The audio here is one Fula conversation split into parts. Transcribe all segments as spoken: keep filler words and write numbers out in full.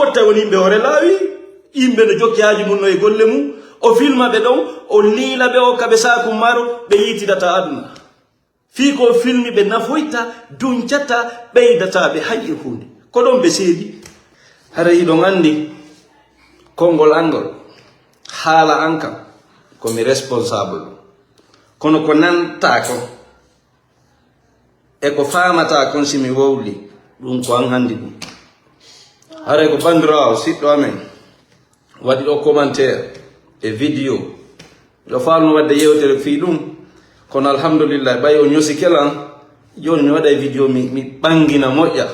Fotta woni yimɓe hoore laawi, yimɓe no jokki haaji mum no e golle mum, o filma ɓe ɗon, o liila ɓe, o hokka ɓe saaku maaro, ɓe yiitidata aduna. Fii ko o filmi ɓe nafoyta, duncata, ɓeydata ɓe hay e huunde. Ko ɗon ɓe seedi. Hara hiɗon anndi konngol an ngol, haala an kan, ko mi responsable. Kono ko nantaa kon, e ko faamataa kon si mi wowli, ɗum ko an hanndi ɗum. Haray ko banndiraawo siɗɗo amen waɗi ɗo commentaire e vidéo. Miɗo faalno waɗde yewtere fii ɗum, kono alhamdulillah, ɓay o ñosi kelan, jooni mi waɗa e vidéo, mi, mi ɓangina moƴƴa.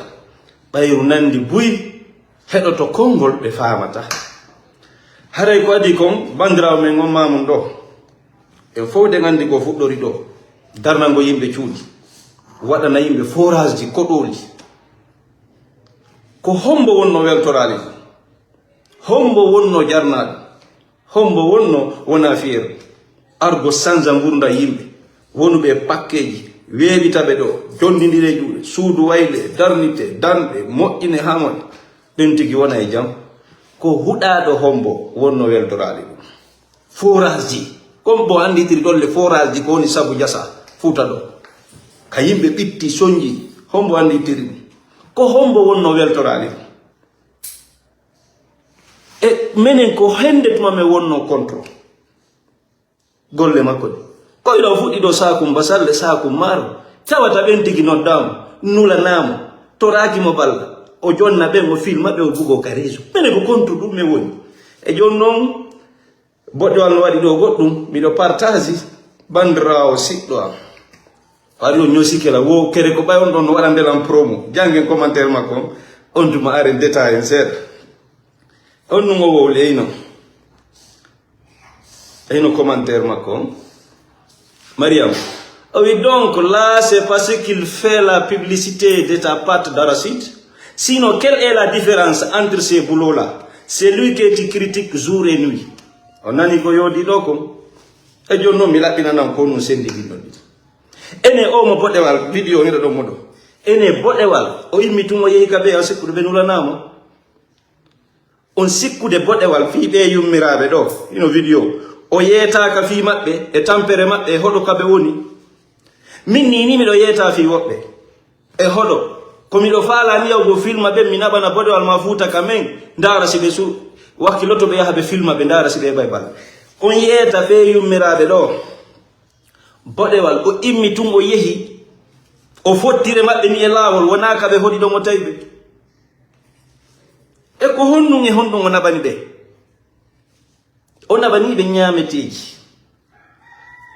Ɓayru nanndi buy, heɗoto konngol ɓe faamata. Haray ko adii kon, banndiraawo men on Maamun ɗo, en fow ɗen anndi ko fuɗɗori ɗo, darnango yimɓe cuuɗi, waɗana yimɓe forage ji koɗooli. Ko hombo wonno weltoraali ɗum? Hombo wonno jarnaaɗo? Hombo wonno wona fier? Argo sanza ngurndan yimɓe, wonuɓe e pakkeeji, weeɓita ɓe ɗo, jondindire juuɗe, suudu wayle, darnite, danɗe, moƴƴine haa moƴƴa. Ɗen tigi wona e jam. Ko huɗaaɗo hombo wonno weltoraali ɗum? Forage ji. Hombo annditiri ɗon le forage ji ko woni sabu jasa Fuuta ɗo? Ka yimɓe ɓitti, sonji, hombo annditiri ɗum? Ko hombo wonno weltoraali ɗum? E menen ko hende tuma men wonno contre golle makko ɗe. Ko ila o fuɗɗi ɗo saaku basalle, saaku maaro. Tawata ɓen tigi noddaama, nulanaama, toraaki mo balla. O jonna ɓen, o filma ɓe, o bugo ka réseau. Menen ko contre ɗum men woni. E jooni non, boɗewal no waɗi ɗo goɗɗum, miɗo partage, banndiraawo siɗɗo am. Waɗi o ñosi kela, wo kere ko ɓay on ɗon no waɗande lan promo. Janngen commentaire makko on, on tuma aren détail en seeɗa. On ɗum o wowli, eyno. Eyno commentaire makko on. Mariam. O wi donc là, c'est parce qu'il fait la publicité de ta pâte d'arachide. Sinon, quelle est la différence entre ces boulots-là? C'est lui que tu critiques jour et nuit. O nani ko yodi ɗo kon. E jooni non mi laɓɓinanan ko nun sendi ɗin ɗon ɗiɗi. Ene o mo boɗewal, vidéo hiɗo ɗon mo ɗo. Ene boɗewal, o immi tun o yehi ka ɓe, o sikkuɗo ɓe nulanaamo. On sikkude boɗewal fii ɓee yummiraaɓe ɗo, hino vidéo. O yeetaaka fii maɓɓe, e tampere maɓɓe, e hoɗo ka ɓe woni. Min nii, nii miɗo yeeta fii woɓɓe. E hoɗo. Ko miɗo faalaa nii yahugo filma ɓe, mi naɓana boɗewal maa Fuuta ka men, ndaara si ɓe su-, wakkiloto ɓe yaha ɓe filma ɓe, ndaara si ɓe heɓay balla. On yeeta ɓee yummiraaɓe ɗo. Boɗewal, o immi tun, o yehi. O fottire maɓɓe nii e laawol, wonaa ka ɓe hoɗi ɗon o tawi ɓe. E ko honɗun e honɗun o naɓani ɓe? O naɓanii ɓe ñaameteeji.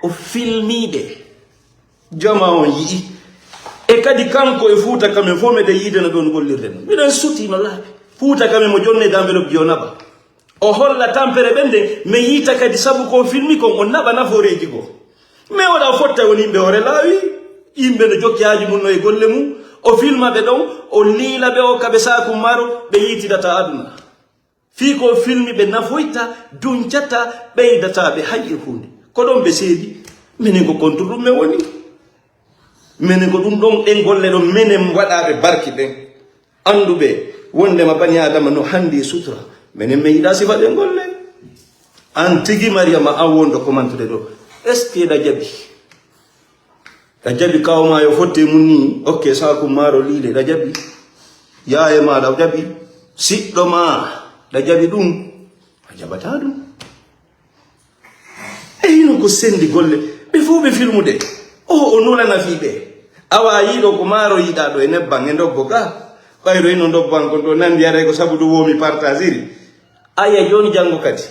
O filmii ɓe. Jama on yi'i. E kadi kanko e Fuuta Kamen fof meɗen yiide no ɓe woni gollirde non. Miɗen sutii no laaɓi. Fuuta Kamen mo jonnee enveloppe ji o naɓa. O holla tampere ɓen nden, mi yiita kadi sabu ko o filmi kon, o naɓa nafooreeji goo. Mais o ɗa fotta woni yimɓe hoore laawi, yimɓe no jokki haaji mum no e golle mum, o filma ɓe ɗon, o liila ɓe, o hokka ɓe saaku maaro, ɓe yiitidata aduna. Fii ko o filmi ɓe nafoyta, duncata, ɓeydata ɓe hay e huunde. Ko ɗon ɓe seedi, minen ko contre ɗum men woni. Minen ko ɗum ɗon ɗen golle ɗon, minen waɗaaɓe barki ɓen. Annduɓe wondema bani Aadama no handi e sutura. Minen mi yiɗaa sifa ɗen golle. An tigi Mariyama, an wonɗo komantude ɗo. Est-ce que ɗa jaɓi? Ɗa jaɓi kaw ma yo fotte mum ni, okke saaku maaro liile, ɗa jaɓi? Yaaye ma ɗa jaɓi? Siɗɗo ma ɗa jaɓi ɗum? A jaɓataa ɗum. E hino ko sendi golle, ɓe fof ɓe filmude. O, o nulana fii ɓe. Awa yiɗo ko maaro yiɗaa ɗo e nebban e ndobbo ka. Ɓayro hino ndobban kon ɗo nandi, aray ko sabu ɗum wo mi partageiri. Aya jooni janngo kadi.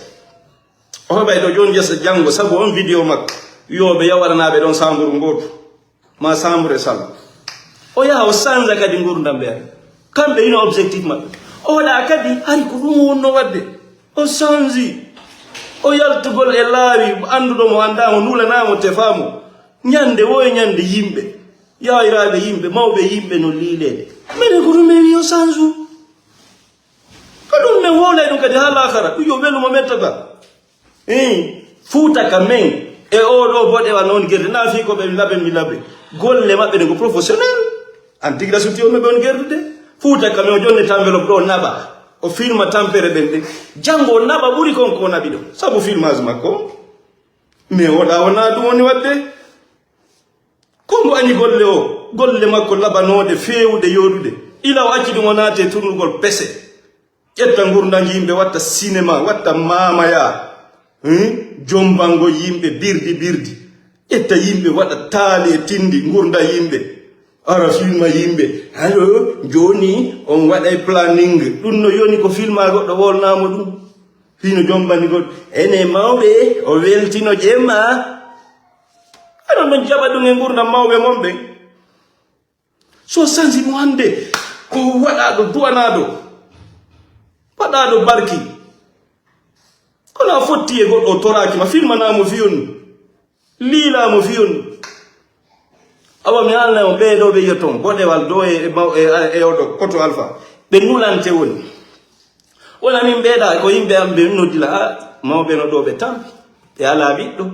O heɓay ɗo jooni jesa janngo sabu on vidéo makko. Yo ɓe yaw waɗanaaɓe ɗon saamburu ngootu. Ma saamburu e sallo. O yaha o sanza kadi ngurdam ɓe ari. Kamɓe hino objectif maɓɓe. O waɗa kadi hari ko ɗum o wonno waɗde. O sanzi. O yaltugol e laawi annduɗo mo anndaa mo nulanaamo tefaamo. Ñande wo e ñande yimɓe. Yaawiraaɓe yimɓe, mawɓe yimɓe no liileede. Minen ko ɗum men wi o sanzu. Ko ɗum men wowlay ɗum kadi haa laakara. Ɗum yo welu mo mettata. Ii, Fuuta Kamen e oo ɗoo boɗewal no woni gerde. Naa fii ko ɓe laɓe mi laɓe. Golle maɓɓe ɗe ko professionnel. An tigi ɗa sutti on no ɓe woni gerdude. Fuuta Kamen o jonnete enveloppe ɗo naɓa. O filma tampere ɓen ɗin. Janngo o naɓa ɓuri kon ko o naɓi ɗon. Sabu filmage makko. Mais o ɗa wona ɗum woni waɗde. Ko ngu añi golle o. Golle makko laɓanoɗe, feewuɗe, yooɗuɗe. Ila o acci ɗum o naati e turnugol pese. Ƴetta ngurndan yimɓe, watta cinéma, watta mamaya. Hmm? Jombango yimɓe birdi birdi. Ƴetta yimɓe, waɗa taali e tindi, ngurndan yimɓe. Ara filma yimɓe. Allo, jooni on waɗay planning. Ɗum no yoni ko filma goɗɗo wolnamo ɗum. Fino jombani goɗɗo. Ene mawɓe, o weltino jemma. Aɗon ɗon jaɓa ɗum e ngurndan mawɓe mon ɓen. So sanji mo hannde, ko waɗaaɗo duwanaaɗo, waɗaaɗo barki. Kono a fotti e goɗɗo o toraaki ma, filmanaa mo fiyon, liilaa mo fiyon. Awa mi haalna on ɓee ɗoo ɓe yiyata on, boɗewal ɗoo e, e, maw-, e, e oɗo, koto alfa. Ɓe nulante woni. Wona min mbeeɗa, ko yimɓe am ɓe noddila, a, mawɓe no ɗoo ɓe tampi, ɓe alaa ɓiɗɗo.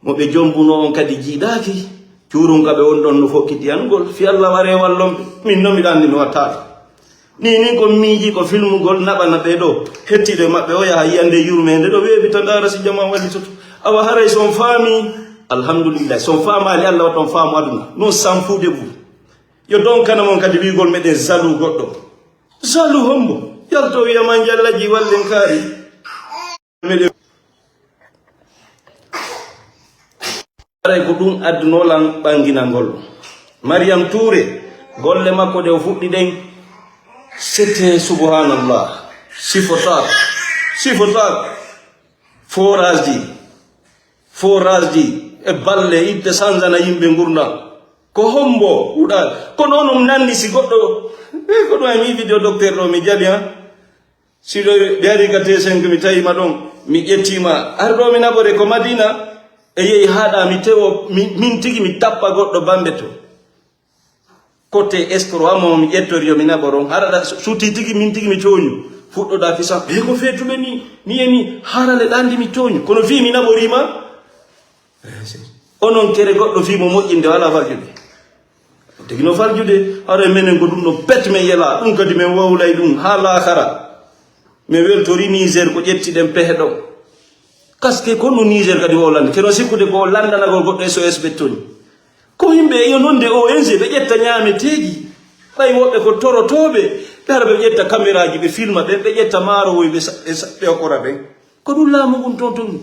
Mo ɓe jombuno on kadi jiidaaki, cuurunka ɓe on ɗon no fokkiti anugol, fi Allah waree wallon ɓe. Min no miɗa anndi mi wattaaka. Ni ni ko miiji ko filmugol naɓana ɓe ɗo. Hettiiɗo e maɓɓe o yaha yiyande yurmeende ɗo weeɓita ndaara si jama wallitoto. Awa haray so on faami, alhamdulillah. So on faamaali Allah watta on faamu aduna. Non sanfuude bu. Yo donkana mon kadi wiigol meɗen zalu goɗɗo. Zalu hombo? Yalto wiya ma njallaji wallen kaari. Meɗen Haray ko ɗum addunoo lan ɓanginangol. Mariam Touré, golle makko ɗe o fuɗɗi ɗen, c'était subhanallah. Sifotaako, sifotaako. Forage ji, forage ji e balle itte sanzana yimɓe ngurndan. Ko hombo huɗa? Kono onon nanni si goɗɗo, eh, ko ɗum ay mi vidéo docteur ɗo mi jali, ha? Si ɗo ɓe ari ka T cinq, mi tawi ma ɗon, mi ƴetti ma. Har ɗo mi naɓore ko Madina, e yehi haɗa mi tewo, mi, min tigi mi tappa goɗɗo Bambe to. Kote escroc amma mi ƴettori yo mi naɓoron. Haraɗa su-, suti tigi min tigi mi tooñu. Fuɗɗoɗa fisan, ɓe ko feetuɓe ni, ni e ni, harale ɗandi mi tooñu. Kono fii mi naɓorima, onon kere goɗɗo fii mo moƴƴinde, wala farjude. Tigi no farjude, hara menen ko ɗum ɗo pet men yela, ɗum kadi men wowlay ɗum haa laakara. Mi weltori Niger ko ƴetti ɗen pehe ɗo. Kaske ko no Niger kadi wowlande, keno sikkude ko landanagol goɗɗo S O S ɓe toñi. Ko yimɓe yo nonde O N G ɓe ƴetta ñaameteeji. Ɓay woɓɓe ko torotooɓe, ɓe hara ɓe ƴetta kameraaji, ɓe filma ɓen, ɓe ƴetta maarowoy, ɓe sa-, ɓe sa-, ɓe okora ɓen. Ko ɗum laamu ngun toon toon.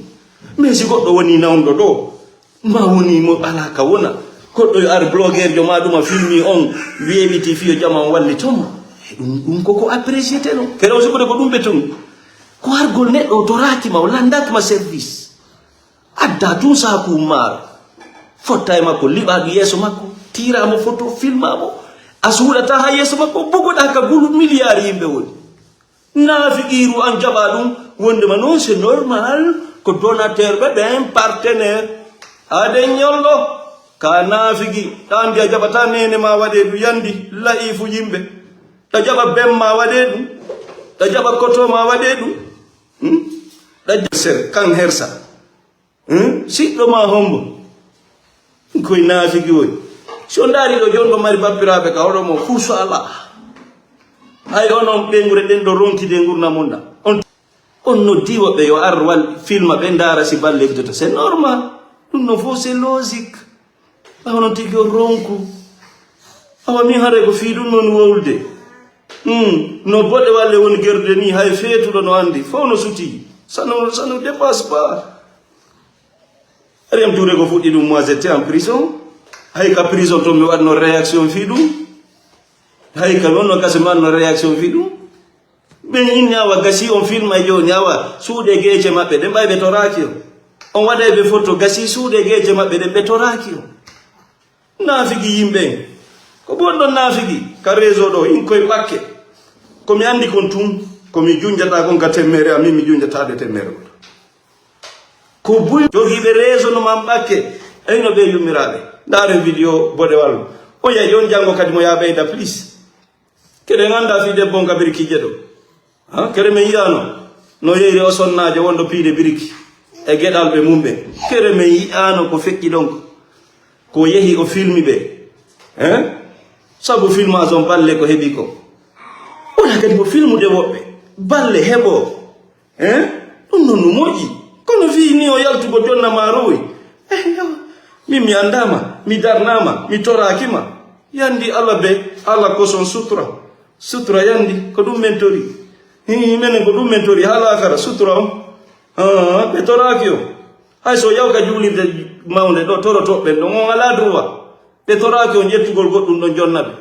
Mais si goɗɗo woni nawndo ɗo, ma woni mo alaa ka wona. Goɗɗo yo ar blogueur jo ma ɗum a filmi on, weeɓiti fiyo jama on wallitomo. Ɗum, ɗum koko apprécié te non. Kere o sikkude ko ɗum ɓe toon. Ko argol neɗɗo o toraaki ma, o landaaki ma service. Adda tun saaku maaro. Fotta e makko, liɓa ɗum yeeso makko. Tiira mo photo, filma mo. A suuɗata ha yeeso makko, bugoɗa ka gulu milliard yimɓe woni. Naafiqiiru an jaɓa ɗum, wondema non c'est normal, ko donateur ɓe ɓen partenaire. Haade ñolɗo, ka naafigi, ɗa andi a jaɓata nene ma waɗe ɗum yandi, la'ifu yimɓe. Ɗa jaɓa ben ma waɗe ɗum, ɗa jaɓa koto ma waɗe ɗum. Hmm? Ɗa jaɓa ser, kan hersa. Hmm? Siɗɗo ma hombo? Koye naafigi woni. Si on ndaari ɗo, jon ɗo mari bappiraaɓe ka, oɗo mo furso alaa. Hay onon ɓeynguure ɗen ɗo ronkide ngurndan mon ɗan. On, on noddi woɓɓe yo ar wal filma ɓe ndaara si balle egdoto. C'est normal. Ɗum no fof c'est logique. Awa noon tigi o ronku. Awa min haray ko fii ɗum noon wowlde. Hmm, no boɗe walle woni gerdude ni, hay feetuɗo no anndi. Fof no suti. Ça ne, ça ne dépasse pas. Mariam Touré ko fuɗɗi ɗum, moi j'étais en prison. Hay ka prison to mi waɗno réaction fii ɗum. Hay ka wonno gasi mi waɗno réaction fii ɗum. Ɓen inni awa gasi on filma e jooni awa suuɗe geece maɓɓe ɗen ɓay ɓe toraaki on. On waɗay ɓe foto gasi suuɗe geece maɓɓe ɗen ɓe toraaki on. Naafigi yimɓe en. Ko bonɗon naafigi ka réseau ɗo, in koye ɓakke. Ko mi anndi kon tun, ko mi junjata kon ka temmere, amin mi junjataade temmere goto. Ko buy jogiiɓe réseau no man ɓakke. Eyno ɓe yummiraaɓe. Ndaaren vidéo boɗewal. O yahi on janngo kadi mo yaa ɓeyda, please. Keɗen annda fii debbo on ka birikiije ɗo. Ha? Kere men yi'aano no yeyri o sonnaajo wonɗo piide biriki e geɗalɓe mum ɓe. Kere men yi'aano ko feƴƴi ɗon ko. Ko yehi o filmi ɓe. Hein? Sabu filmage on balle ko heɓi ko. O Wona kadi ko filmude woɓɓe balle heɓo. Hein? Ɗum noon no moƴƴi. Kono fii ni o yaltugo jonna maarowi. Eh, yo. Min mi anndaama, mi darnaama, mi toraaki ma. Yandi Allah be Allah ko son sutura. Sutura yandi ko ɗum men tori. Hi, menen ko ɗum men tori haa laakara sutura on. Ah, ɓe toraaki o. Hay so yawka juulirde mawnde ɗo torotoɓe ɗon on alaa droit. Ɓe toraaki on ƴettugol goɗɗum ɗon jonna ɓe.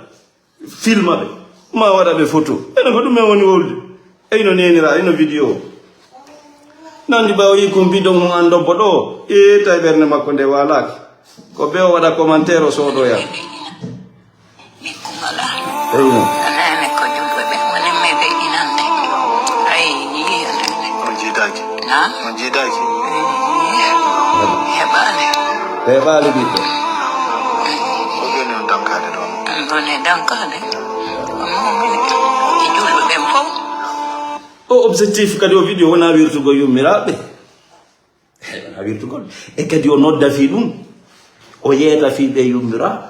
Filma ɓe, ma waɗa ɓe photo. Ene ko ɗum en woni wolde. Eyno nenira, eyno vidéo. Nandi ɓawo yi kon bidon on an dobbo ɗo. E tawi ɓernde makko nde walaaki. Ko ɓe o waɗa commentaire o soodoya. Eyno. Nene ko julɓe ɓe woni me ɓe inande. Ay, yiyande. On jiidaaki? Na? On jiidaaki? Heɓaani. Heɓaali ɓiɓɓe. Ko ɓe non dankaade ɗon? Bone dankaade. Ko mawɓe e julɓe ɓen fof. O objectif kadi o vidéo wona wirtugo yummiraaɓe. Wona wirtugol. E kadi o nodda fii ɗum. O yeeta fii ɓe yummiraaɓe.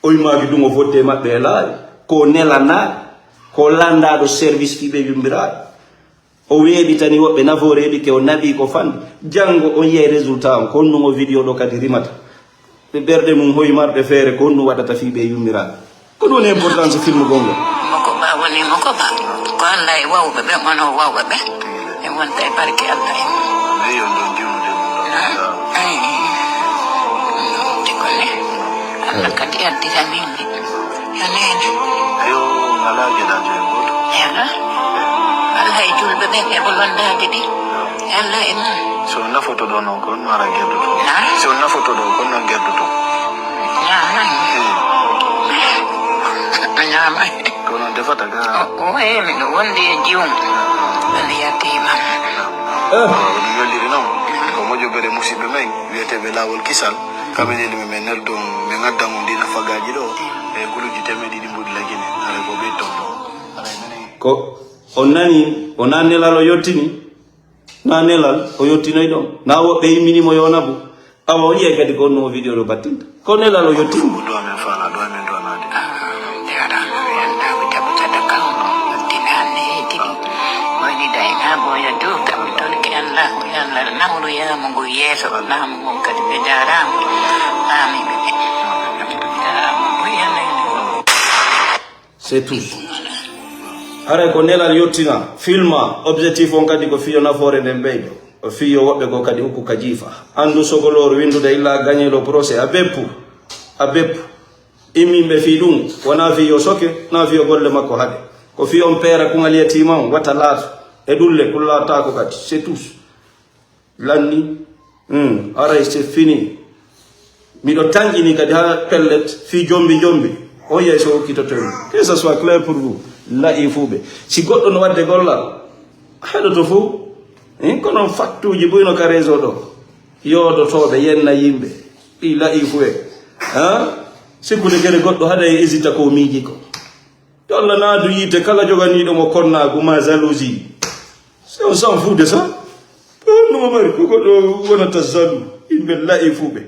O immaaki ɗum o fotte maɓɓe e laawi. Ko nelanaaɓe. Ko landaaɗo service fii ɓe yummiraaɓe. O weeɓitani woɓɓe nafoore heɓi ke o naɓi ko fan. Janngo on yiyay résultat on. Ko honɗum o vidéo ɗo kadi rimata. Ɓe ɓerɗe mum hoyi marɓe feere ko honɗum waɗata fii ɓe yummiraaɓe. Ko ɗum woni importance film gonngo. Moko ba woni moko ba. Ko Allah e wawɓe ɓe, mono wawɓe ɓe. E wonta e barke Allah e mum. Ɓe yo ɗum diwnude mum ɗon. Ay. Te ko ne. Allah kadi addira min. Yo neene. Ayo, alaa geɗaajo e gooto. Yalla. Allah e julɓe ɓen e ko londaade ɗi. Yalla e mum. So on nafoto ɗo noon, ko on mara gerduto. Na? So on nafoto ɗo, ko on noon gerduto. Ñaamay. Hmm. Ñaamay. Ko noon defata ga. O, o, e, miɗo wondi e jiwum. Woni yatti imam. Eh. Ko ɗum welliri noon. Ko moƴƴo bere musidɓe men, wiyeteeɓe Laawol Kisal. Kamɓe neli men, men neldon, men ngaddan on ɗi nafagaaji ɗo. E guluuji temeɗe ɗiɗi mbuɗi lagine. Haray ko ɓe ton ɗo. Haray menen. Ko on nani, wonaa nelal o yottini? Na nelal o yottinoy ɗon. Na woɓɓe immini mo yo nabu. Awa o yiyay kadi ko on no o video ɗo battinta. Ko nelal o yottini. Ko duwa men faala, duwa men duwanaade. Ah, nde waɗa, mi annda ko jaɓata kam. Yottinaande e tigi. Woni dayna boya dow kam. Ton ke Allah, ko Allah nawru yaamu ngu yeeso. Laamu ngun kadi ɓe jaaraama. Amin. Jaaraama. Ko yalla. C'est tout. Haray ko nelal yottina, filma, objectif on kadi ko fiyo nafoore nden ɓeydo. O fiyo woɓɓe goo kadi ukku ka jiifa. Anndu sogolooru winndude illa gagnelo procès, a beppu, a beppu. Imminɓe fii ɗum, wonaa fii yo soke, naa fii yo golle makko haɗe. Ko fii on peera kuŋal yetiima on, wata laato. E ɗulle, ɗum laataako kadi, c'est tout. Lanni, hmm, haray c'est fini. Miɗo tanƴini kadi haa pellet, fii jombi jombi. On yiyay so okkitotoymi. Que ça soit clair pour vous. La'i fuu ɓe. Si goɗɗo no waɗde gollal, heɗoto fuu. Hein, kono fattuuji buy no ka réseau ɗo. Yoodotooɓe yenna yimɓe. Ɗi la'i fuu e. Hein? Sikkude kere goɗɗo haɗa e hésita ko miiji ko. Yo Allah naadu yiite kala joganiiɗo mo konnaagu maa jalousie. C'est on s'en fout de ça. Ko honno mo mari ko goɗɗo wonata jaloux. Yimɓe la'i fuu ɓe.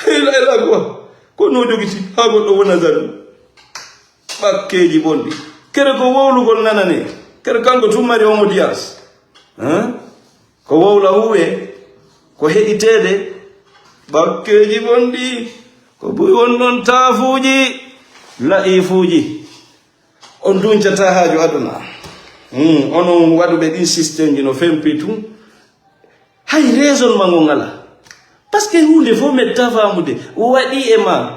Hey, la, la, quoi. Ko no jogiti haa goɗɗo wona jaloux. Ɓakkeeji bonɗi. Kere ko wowlugol nanane. Kere kanko tun mari on audience. Hein? Ko wowla huuwe. Ko heɗiteede. Ɓakkeeji bonɗi. Ko buy won ɗon taafuuji. La'i fuuji. On duncata haaju aduna. Hmm, onon waɗuɓe ɗin système ji no fempi tun. Hay raisonnement ngon alaa. Parce que huunde fof metta faamude. Waɗi e ma.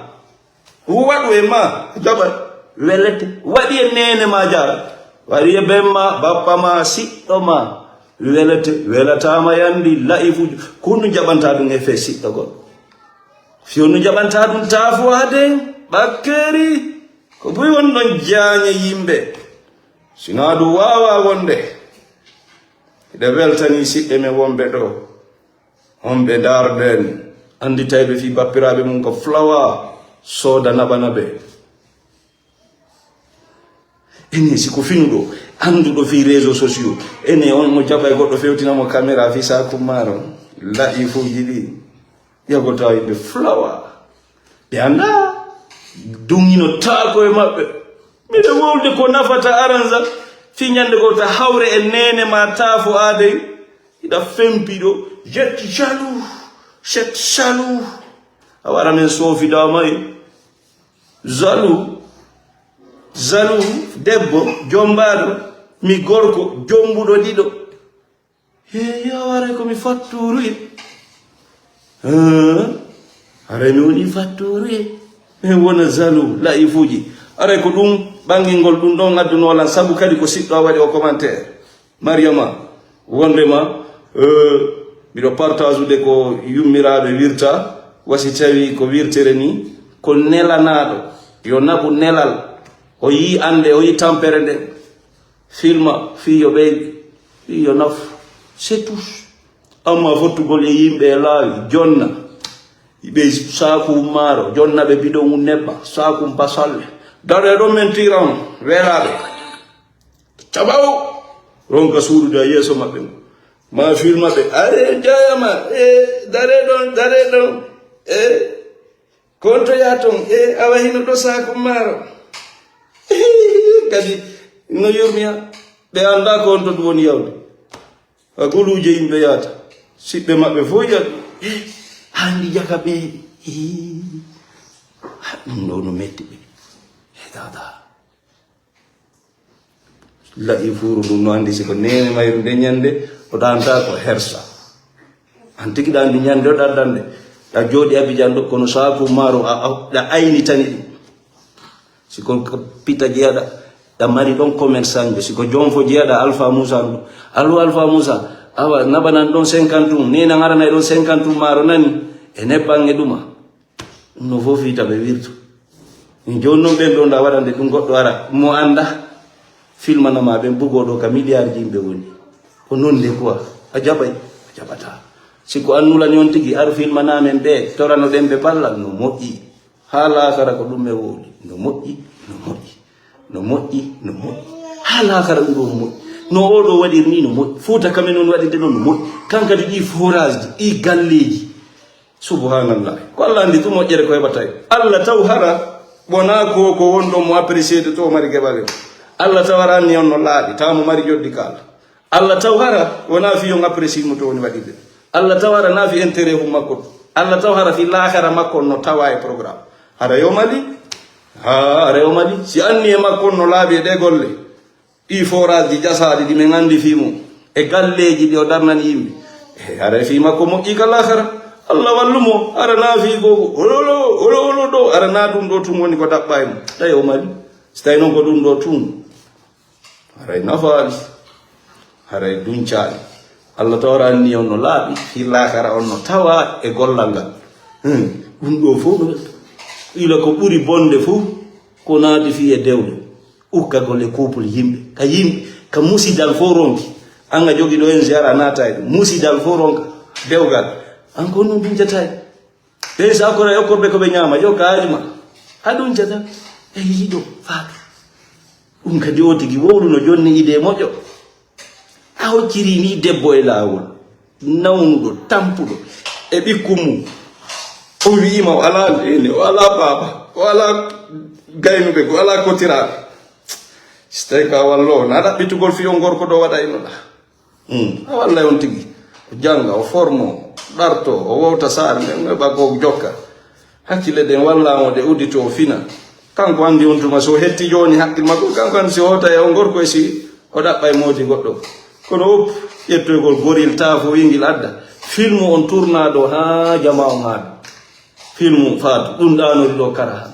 Waɗu e ma. Jaɓa. Welete. Waɗi e neene ma jaara. Waɗi e ben ma, bappa ma, siɗɗo ma. Welete. Welataama yandi, la'i fuuji. Ko honɗum jaɓanta ɗum e fee siɗɗo goɗɗo. Fii honɗum jaɓanta ɗum taafuwaade. Ɓakkeeri. Ko buy won ɗon jaañe yimɓe. Sinaa ɗum waawaa wonde. Hiɗa weltanii siɓɓe men wonɓe ɗo. Honɓe ndaarɗen, annditayɓe fii bappiraaɓe mum ko fulawa, sooda naɓa naɓe. Ene, si ko finuɗo, annduɗo fii réseaux sociaux, ene, on mo jaɓay goɗɗo fewtina mo caméra fii saaku maaro, la'i fuuji ɗi. Yagotaa yimɓe fulawa. Ɓe anndaa. Duŋinotaako e maɓɓe. Miɗo wowlude ko nafata aranza. Fii ñande goo ta hawre e neene ma taafo aadey, hiɗa fempi ɗo, jet jaloux, jet jaloux. A wara men soofidaama e jaloux, jaloux, debbo, jommbaaɗo, mi gorko, jommbuɗo ɗiɗo. He, yo, aray ko mi fattuuru e. Hee, aray mi woni fattuuru e. Mi wona jaloux, la'ifuuji. Aray ko ɗum, ɓangingol ɗum ɗon addunoo lan, sabu kadi ko siɗɗo a waɗi o commentaire. Mariama, wondema, eh, miɗo partageude ko yummiraaɓe wirta, wa si tawi ko wirtere ni, ko nelanaaɗo, yo naɓu nelal, o yii annde, o yii tampere nde. Filma fii yo ɓeyde, fii yo nafu. C'est tout. Amma fottugol e yimɓe e laawi, jonna. Ɓe saaku maaro, jonna ɓe bidon un nebba, saaku basalle. Dare ɗon men tiran, welaaɓe. Caɓaw! Ronka suuɗude e yeeso maɓɓe ngu. Ma filma ɓe, are jayama, e dare ɗon, dare ɗon. E Kontoya ton, e awa hino ɗo saaku maaro. Kadi no yurmiya, ɓe annda ko on ton woni yawde. A guluuje yimɓe yaata, siɓɓe maɓɓe fof yiyat. E, handi jaka ɓe. E, ɗum ɗo no metti ɓe. E dada. La'i fuuru ndun no anndi si ko neene mayru nde ñande, o ɗaanta ko hersa. An tigi ɗa anndi ñande o ɗaddande. Ɗa jooɗi Abijan ɗo, kono saaku maaro a, a, ɗa aynitani ɗum. Si ko ka pita jeyaɗa, ɗa mari ɗon commerçant jo. Si ko jonfo jeyaɗa Alpha Moussa ɗo. Allo Alpha Moussa, awa naɓanan ɗon cinquante ɗum, neena ngaranay ɗon cinquante ɗum maaro nani, e nebban e ɗuma. Ɗum no fof fii taɓe wirtu. Min jooni noon ɓen ɗon ɗa waɗande ɗum goɗɗo ara mo annda, filmanama ɓen bugooɗo ka milliard yimɓe woni. Ko noon de quoi, a jaɓay, a jaɓata. Si ko annulani on tigi, ar filmana men ɓe, torano ɗen ɓe ballal, no moƴƴi. Haa laakara ko ɗum e wowli, no moƴƴi, no moƴƴi, no moƴƴi, no moƴƴi. Haa laakara ɗum ɗo no moƴƴi. No oo ɗo waɗir ni no moƴƴi. Fuuta kamen on waɗirde ɗon no moƴƴi. Kan kadi ɗi forage ji, ɗi galleeji. Subhanallah. Ko Allah anndi tun moƴƴere ko heɓata e. Allah taw hara wonaa ko, ko won ɗon mo apprécier de to o mari geɓal en. Allah taw hara anni on no laaɓi, taw mo mari joddi kaala. Allah taw hara wonaa fi on apprécier mo to woni waɗirde. Allah taw hara naa fi intérêt hum makko. Allah taw hara fi laakara makko no tawa e programme. Hara yo mali? Ha, hara yo mali? Si anni e makko on no laaɓi e ɗe golle. Ɗi forage ji jasaaɗi ɗi men anndi fii mum, e galleeji ɗi o darnani yimɓe. E haray fii makko moƴƴi ka laakara. Allah wallu mo, hara naa fii ko olo, olo, olo, olo ɗo, hara naa ɗum ɗo tun woni ko daɓɓa e mum. Tawi o mali. Si tawi noon ko ɗum ɗo tun, haray nafaali, haray duncaali. Allah tawra anni on no laaɓi, fii laakara on no tawa e gollal ngal. Hmm, ɗum ɗo fof no welta. Ila ko ɓuri bonde fof, ko naati fii e dewle. Ukkagol e couple yimɓe, ka yimɓe, ka musidal fof ronki. An a jogi ɗo en ziara naata e ɗum. Musidal fof ronka dewgal. An ko ɗum ɗum jataay. Ɓen sa kora yokkorɓe ko ɓe ñaama, yo kaaji ma. A ɗum jata. E yiɗo faatu. Ɗum kadi o tigi wowlu no jonni idée moƴƴo. A hocciri ni debbo e laawol, nawnuɗo, tampuɗo, e ɓikkun mum. O wi'ima o alaa neene, o alaa baaba, o alaa gaynuɓe, o alaa kotiraaɓe. Si tawi ka wallo, na ɗaɓɓitugol fii on gorko ɗo waɗa ino ɗa. Hmm. A wallay on tigi. O jannga, o formo, ɗarto, o wowta saare, nden o heɓa ko jokka. Hakkille ɗen wallaamo ɗe udditoo fina. Kanko anndi on tuma so hetti jooni hakkil makko, kanko anndi si hoota e on gorko e si o ɗaɓɓa e moodi goɗɗo. Kono op, ƴettoygol goril taafo wiingil adda. Filmu on tournaaɗo haa jama on haaɗi. Filmu faatu, ɗum ɗaanori ɗo kara han.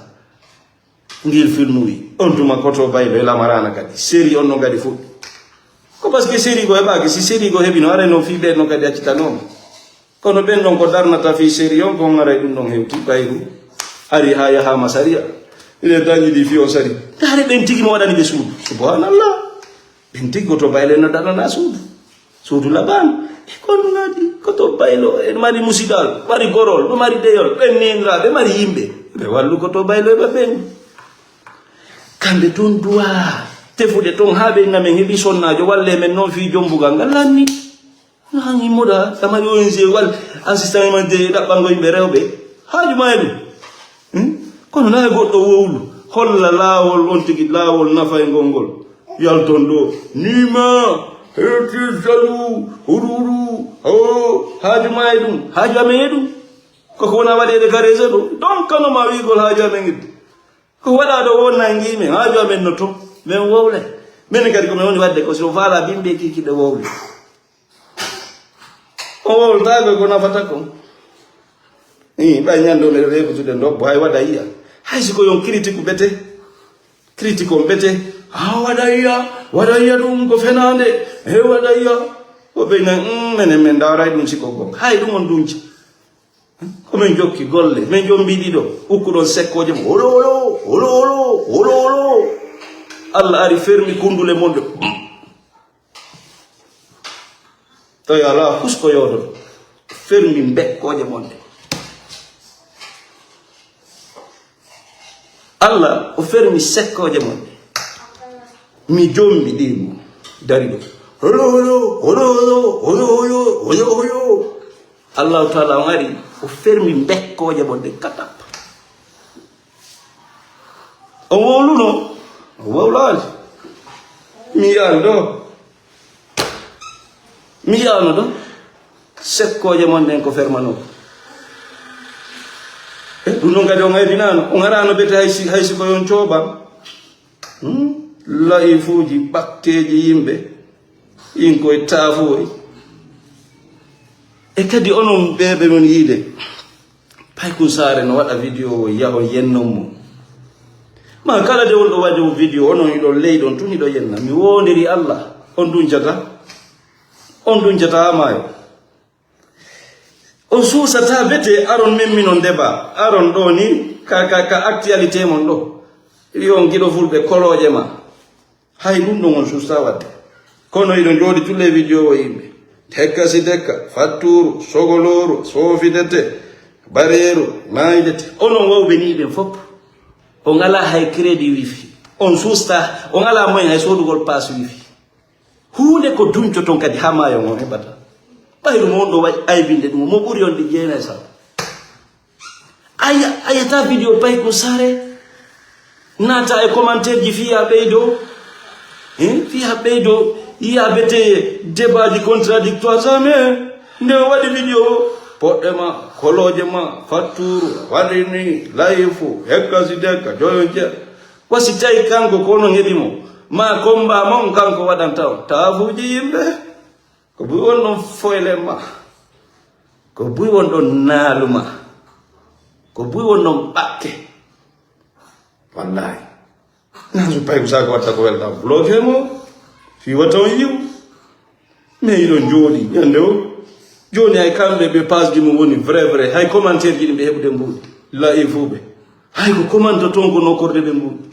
Ngil filmu wi, on tuma koto baylo e lamaraana kadi. Série on no kadi fuɗɗi. Ko parce que série go heɓaaki, si série go heɓino, are no fii ɓe no kadi accitanooma. Kono ɓen ɗon ko darnata fii série on, ko ngaray ɗum ɗon hewti, ɓayru ari haa yahaama sariya. Ine dañi ɗi fii on sari. Ndaare ɓen tigi mo waɗani ɓe suudu. Subhanallah. Ɓen tigi ko to bayle no darnana suudu. Suudu laban. E kon ngaɗi ko to baylo. E mari musidal, mari gorol, no mari deyol, ɓen neeniraaɓe, mari yimɓe. Ɓe wallu ko to baylo e ɓe ɓen. Kamɓe ton duwa. Tefude ton haa ɓe ngamen heɓi sonnaajo, walle men non fii jombugal ngal lanni. An himmoɗa, a mari O N G wal, assistant humanitaire ɗaɓɓango yimɓe rewɓe. Haaju ma e ɗum. Hmm? Kono na e goɗɗo wowlu, holla laawol on tigi, laawol nafayngol ngol. Yalton ɗo, nima, herti zalu, hururu, o, haaju ma e ɗum, haaju amen e ɗum. Koko wona waɗeede ka réseau ɗo, donc kano ma wiigol haaju amen idde. Ko waɗa ɗo won nangi men, haaju amen no to, men wowle. Men kadi ko men woni waɗde ko so faala bimbe kiki ɗo wowle. O wowltaako ko nafata kon. Ii, ɓay ñande o meɗo weeɓutude ndobbo, hay waɗa yiya. Hay si ko yon critique bete. Critique on bete. A waɗa yiya, waɗa yiya ɗum ko fenaande. E waɗa yiya. Ko ɓe nan, mm, menen men ndaaray ɗum si ko gonga. Hay ɗum on dunci. Ko men jokki golle, men jombi ɗiɗo. Ukkuɗon sekkooje mo. Olo, olo, olo, olo, olo, olo. Allah ari fermi kundule mon ɗo. Tawi alaa huskoyooɗo fermi mbekkooje mon ɗe. Allah o fermi sekkooje mon ɗe. Mi jombi ɗi mo dari ɗo. Hoyo, hoyo, hoyo, hoyo, hoyo, hoyo, hoyo, hoyo, hoyo. Allahu taala on ari o fermi mbekkooje mon ɗe katap. O wowluno, o wowlaali. Mi yiyaali ɗo. Mi yiyaano ɗo. Sekkooje mon ɗen ko fermanoo. E ɗum ɗon kadi on aybinaano. On araano bete hay si, hay si ko yon cooban. Hmm? Layifuuji, ɓakkeeji yimɓe. Yin koye taafuwoy. E kadi onon ɓeeɓe mon yiide. Paykun Saare no waɗa video o, yahon yennon mo. Ma kala de wonɗo waɗo video, onon hiɗon leyɗon tun hiɗo yenna. Mi woondiri Allah, on duncata. On duncata maayo. On suusata bete, aron memminon deba. Aron ɗo ni, ka, ka, ka actualité mon ɗo. Yo on giɗo fulɓe kolooje ma. Hay ɗum ɗon on suusta waɗde. Kono hiɗo jooɗi tulle video o yimɓe. Dekka si dekka, fatturu, sogolooru, soofidete, bareeru, maydete. Onon wawɓe ni ɓen fop. On alaa hay crédit wifi. On suusta, on alaa moyen hay soodugol pass wifi. Huunde ko duncoton kadi haa maayo on heɓata. Ɓayru mo on ɗo waɗi aybinde ɗum, mo ɓuri on ɗi jeenay sabu. Aya, ayata video Paykun Saare. Naata e commentaire ji fii haa ɓeydo. Hein? Fii haa ɓeydo. Yiya bete débat ji contradictoire. Jamais. Nde o waɗi video o. Poɗɗe ma, kolooje ma, fatturu, waɗi ni, layifu, hekka si dekka, joyo je. Wasi tawi kanko ko onon heɓi mo. Ma combat mon kanko waɗanta on. Taafuuji yimɓe. Ko buy won ɗon foyle ma. Ko buy won ɗon naalu ma. Ko buy won ɗon ɓakke. Wallahi. Nan so Paykun Saare ko watta ko welta. Bloqué mo. Fii wata on yiw. Mais hiɗon jooɗi ñande o. Jooni hay kamɓe ɓe page ji mum woni vrai, vrai. Hay commentaire ji ɗi ɓe heɓude mbuuɗi. Layifuuɓe. Hay ko commentaire ton ko nokkorde ɓe mbuuɗi.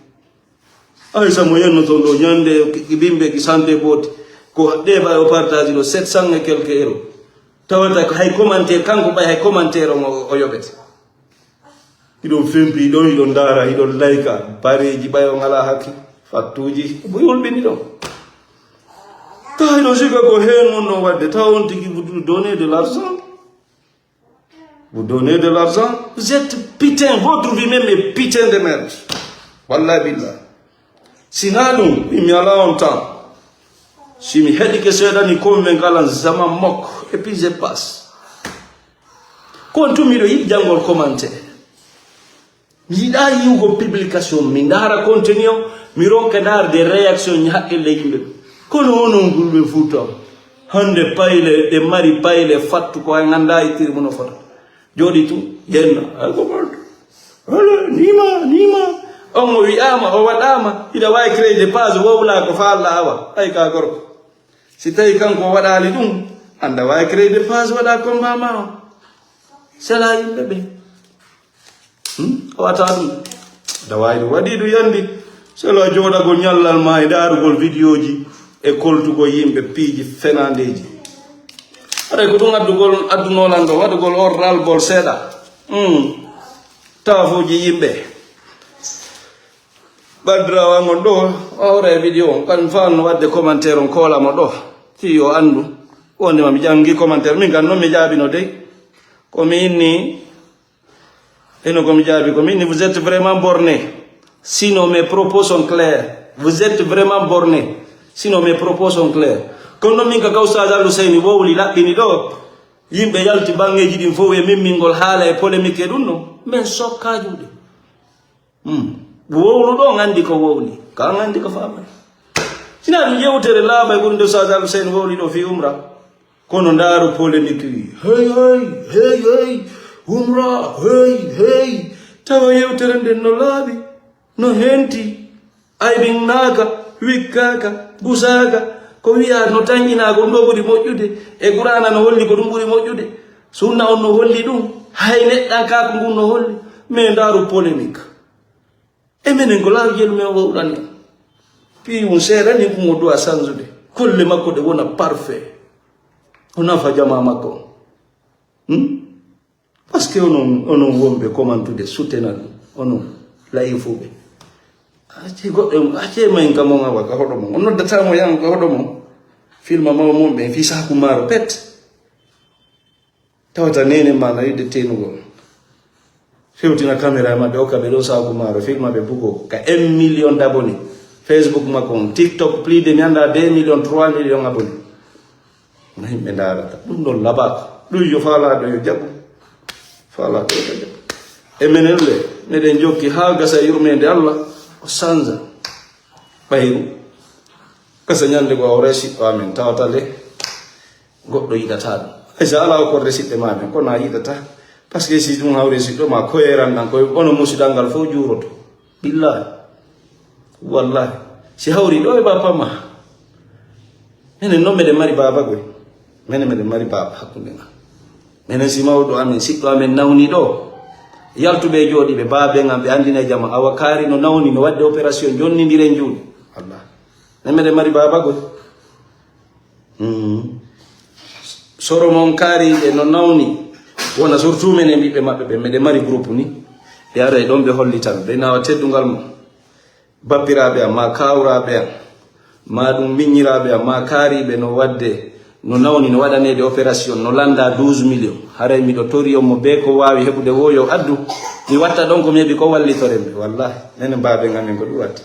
Ay, so mo yenno toon ɗo ñande, ki, ki bimbe ki santé booti. Ko ɗe ba o partage ɗo sept cents et quelques euros. Tawata ko hay commentaire, kanko ɓay hay commentaire on o, o yoɓete. Hiɗon fempi, hiɗon, hiɗon ndaara, hiɗon layka, bareeji ɓay on alaa hakke, fattuuji, ko buy hulɓini ɗon. Tawa hiɗon sika ko heen mon ɗon waɗde, tawa on tigi vous donnez de l'argent. Vous donnez de l'argent, vous êtes putain, votre vie même est putain de merde. Wallahi billah. Sinaa ɗum, mi, mi alaa on temps. Si mi heɗike seeɗa ni, ko men kala zaman mok, et puis je passe. Ko on tun miɗo yiɗi janngol commentaire. Mi yiɗaa yiwgo publication, mi ndaara contenu o, mi ronka ndaarde réaction ñi haqqille yimɓe. Kono onon gulɓe Fuuta, hannde payle, ɗe mari payle fattu ko hay nganndaa ittiri mun o fota. Jooɗi tun, yenna, ay ko ɓandu. Wala, nima, nima. On o wi'aama, o waɗaama, hiɗa waawi créer de page, wowlaa ko faalla awa. Ay ka gorko. Si tawi kanko o waɗaali ɗum, annda waawi créer de page, waɗa combat ma o. Sela yimɓe ɓe. Hmm? A wata ɗum. Dawayɗo waɗi ɗum yandi. Selo jooɗagol ñallal ma e ndaarugol vidéoji e koltugol yimɓe piiji fenandeeji. Haɗay ko ɗum addugol, addunoolan ɗo, waɗugol orralgol seeɗa. Hmm. Taafuuji yimɓe. Ɓaddiraawo an on ɗo, o hawra e vidéo on. Kan faalno waɗde commentaire on koola mo ɗo. Fii yo anndu. Wonde ma mi janngi commentaire. Min kan noon mi jaabino dey. Ko mi inni Eno ko mi jaabi ko min, vous êtes vraiment borné. Sinon, mes propos sont clairs. Vous êtes vraiment borné. Sinon, mes propos sont clairs. Kono noon min ka Oustaz Al Husseini wowli laɓɓini ɗo. Yimɓe yalti baŋŋeeji ɗin fof e mimmingol haala e polémique e ɗum ɗo. Men sokka juuɗe. Hmm. Wowlu ɗo nganndi ko wowli. Ka nganndi ko faamata. Sina ɗum yewtere laaɓa e ɓurnde Oustaz Al Husseini wowli ɗo fii umra. Kono ndaaru polémique wi. Hey, hey, hey, hey. Umra, hey, hey. Tawa yewtere nden no laaɓi. No henti, aybinnaaka, wikkaaka, gusaaka, ko wiyaa no tanƴinaa ko ɗum ɗo ɓuri moƴƴude, e Quraana no holli ko ɗum ɓuri moƴƴude, sunna on no holli ɗum, hay neɗɗankaaku ngun no holli, mais ndaaru polémique. E menen ko laawi jelu men wowɗani. Fii un seeɗa ni ɗum o duwa sansude. Kolle makko ɗe wona parfait. O nafa jama makko. Hmm? Parce que onon onon wonɓe commentude suttena ɗum onon layifuɓe. Acce goɗɗo acce mayin ka mon awa ka hoɗo mon on noddatamo yan ka hoɗo mon. Filma maw mon ɓen fi saku maaro pet. Tawata nene ma na yiɗde tenugol. Fewtina caméra e maɓɓe okka ɓe ɗo saku maaro filma ɓe bugo ka un million d'abonnés. Facebook makko on TikTok plus de mi annda deux million trois million abonnés. No yimɓe ndaarata ɗum ɗon labaaka. Ɗum yo faalaaɗo yo jaɓu. Faalaaɗo yo jaɓu. E menen le meɗen jokki haa gasa yurmeende Allah o sanza. Ɓayru gasa ñande go awre siɗɗo amen tawata le goɗɗo yiɗata ɗum. Hay so alaa o korre siɗɗe ma amen kono a yiɗata. Parce que si ɗum hawre siɗɗo ma koyeran ɗan koye ono musidal ngal fof juuroto. Billahi. Wallahi. Si hawri ɗo e bappa ma. Menen noon meɗen mari baaba goy. Menen meɗen mari baaba hakkunde ma. Menen si mawɗo amen siɗɗo amen nawni ɗo. Yaltuɓe e jooɗiɓe baaben am ɓe anndina e jama awa kaari no nawni no waɗde opération jonnindiren juuɗe. Wallahi. Menen meɗen mari baaba goy. Hmm. Soro mon kaariiɓe no nawni wona surtout menen ɓiɓɓe maɓɓe ɓe meɗen mari groupe ni. Ɓe ara e ɗon ɓe hollitan ɓe nawa teddungal mo. Bappiraaɓe am ma kawraaɓe am ma ɗum miññiraaɓe am ma kaariiɓe no waɗde no nawni no waɗaneede opération no lannda douze million. Haray miɗo tori on mo bee ko waawi heɓude woo yo addu. Mi watta ɗon ko mi heɓi ko wallitoren ɓe wallahi. Menen baaben amen ko ɗum watta.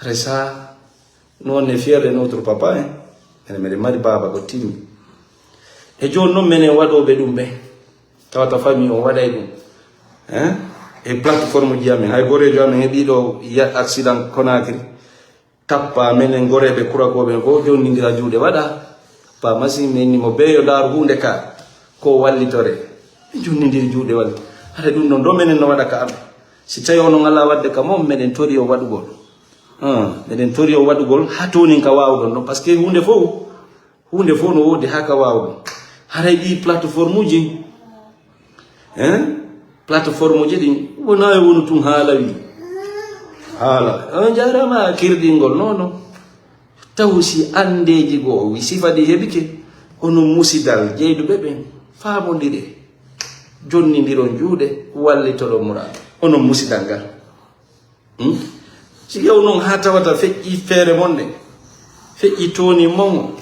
Resa. Noon ne fier de notre papa en. Ene meɗen mari baaba ko timmi. E jooni noon menen waɗooɓe ɗum ɓe tawata famille on waɗay ɗum hein. E plateforme ji amen hay goreejo amen heɓiiɗo accident Conakry. Tappa menen goreeɓe kurakooɓe en fof jonnindira juuɗe waɗa pa machine men ni mo beeyo ndaaru huunde ka ko wallitore. Jonnindiri juuɗe walli hara ɗum ɗon ɗo menen no waɗa ka amen. Si tawi onon alaa waɗde ka moom meɗen tori o waɗugol. Meɗen tori o waɗugol haa toonin ka waawuɗon ɗon par ce que huunde fof huunde fof no woodi haa ka waawuɗon. Haray ɗi plateforme uji hein plateforme uji ɗin wona e wonu tun haala wi haala on jarama kirɗingol nono. Taw si andeeji goo wi sifa ɗi heɓike onon musidal jeyduɓe ɓen faamondire jonnindiron juuɗe wallitoɗon muraado onon musidal ngal. Hmm? Si yew noon haa tawata feƴƴi feere mon nde feƴƴi tooni mon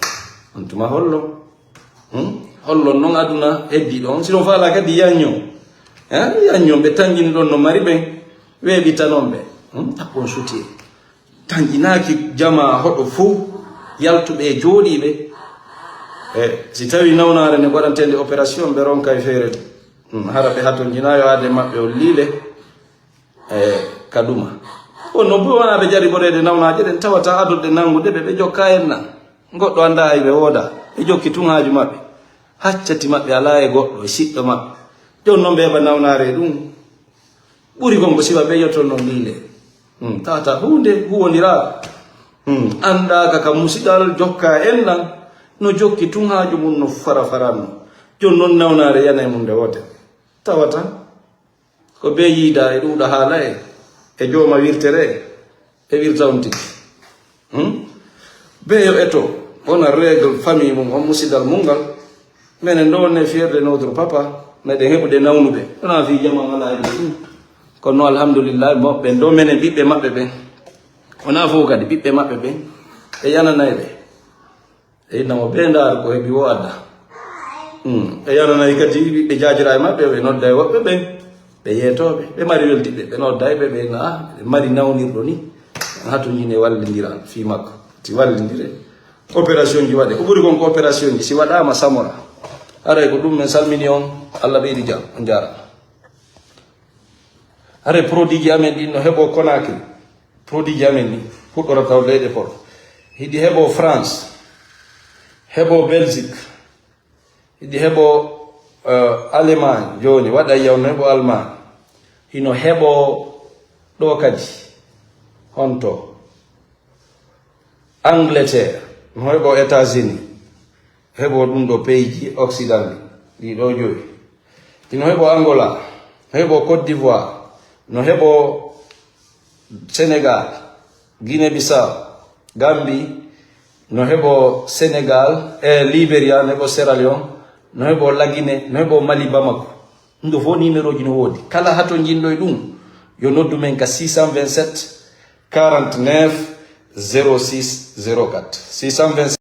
on tuma hollo hmm? Hollo noon aduna heddi ɗon si ɗon faala kadi yanño eh? Yanño ɓe tanjini ɗon no mari ɓen weeɓitanon ɓe hmm? Tappon suti tanƴinaaki jama hoɗo fof yaltuɓe e jooɗiiɓe e si tawi nawnaare nde waɗanteende opération ɓe ronka e feere ɗum hmm? Hara ɓe hatonjinayo aade maɓɓe on liile e ka ɗuma on noon buy wonaa ɓe jariboreede nawnaaje ɗen tawata adodde nanngude ɓe ɓe jokka en nan goɗɗo annda hay ɓe wooda ɓe jokki tun haaju maɓɓe haccati maɓɓe alaa e goɗɗo e siɗɗo maɓɓe jooni noon ɓe heɓa nawnaare e ɗum ɓuri kon ko siwa ɓe yotton noon liile hmm, tawata huunde huwondiraa hmm, anndaaka ka musidal jokka en nan no jokki tun haaju mum no fara faranno jooni noon nawnaare yana e mum nde woote tawata Ko bee yiida e ɗuuɗa haala e e jooma wirtere e wirta on tigi. Hmm? Bee yo eto wona règle famille mum on musidal mum ngal. Menen ɗo wonne fierté notre papa meɗen heɓude nawnuɓe wona fii jama ngalaaji ɗum. Kono alhamdulillahi moɓɓen ɗo menen ɓiɓɓe maɓɓe ɓen wona fof kadi ɓiɓɓe maɓɓe ɓen ɓe yananay ɓe. E inna mo bee ndaar ko heɓi wo adda. Hmm. Ɓe yananayi kadi ɓiɓɓe jaajira e maɓɓe ɓe nodda e woɓɓe ɓen ɓe yeetooɓe ɓe mari weldiɓɓe ɓe nodda e ɓe ɓe na ɓe mari nawnirɗo ni. Hato ñine wallindiral fii makko. Si wallindire. Opération ji waɗe. Ko ɓuri kon ko opération ji. Si waɗaama Samora. Haray ko ɗum, men salmini on. Allah ɓeydi jam. On jaaraama. Haray produit ji amen ɗin no heɓo Conakry. Produit ji amen ɗin. Fuɗɗorata o leyɗe Port. Hiɗi heɓo France. Heɓo Belgique. Hiɗi heɓo, eh, Allemagne jooni, waɗa yaw no heɓo Allemagne. Hino heɓo ɗo kadi. Honto? Angleterre, no heɓo États-Unis. Heɓo ɗum ɗo pays ji Occident ɗi, ɗi ɗo joyi. Hino heɓo Angola, no heɓo Côte d'Ivoire, no heɓo Sénégal, Guinée-Bissau, Gambie, no heɓo Sénégal, e Liberia, no heɓo Sierra Leone, no heɓo La Guinée, no heɓo Mali, Bamako. Ɗum ɗo fof numéro ji no woodi. Kala hato jinɗo e ɗum, yo noddu men ka six cent vingt-sept, quarante-neuf, zéro six, zéro quatre. Six cent vingt-sept.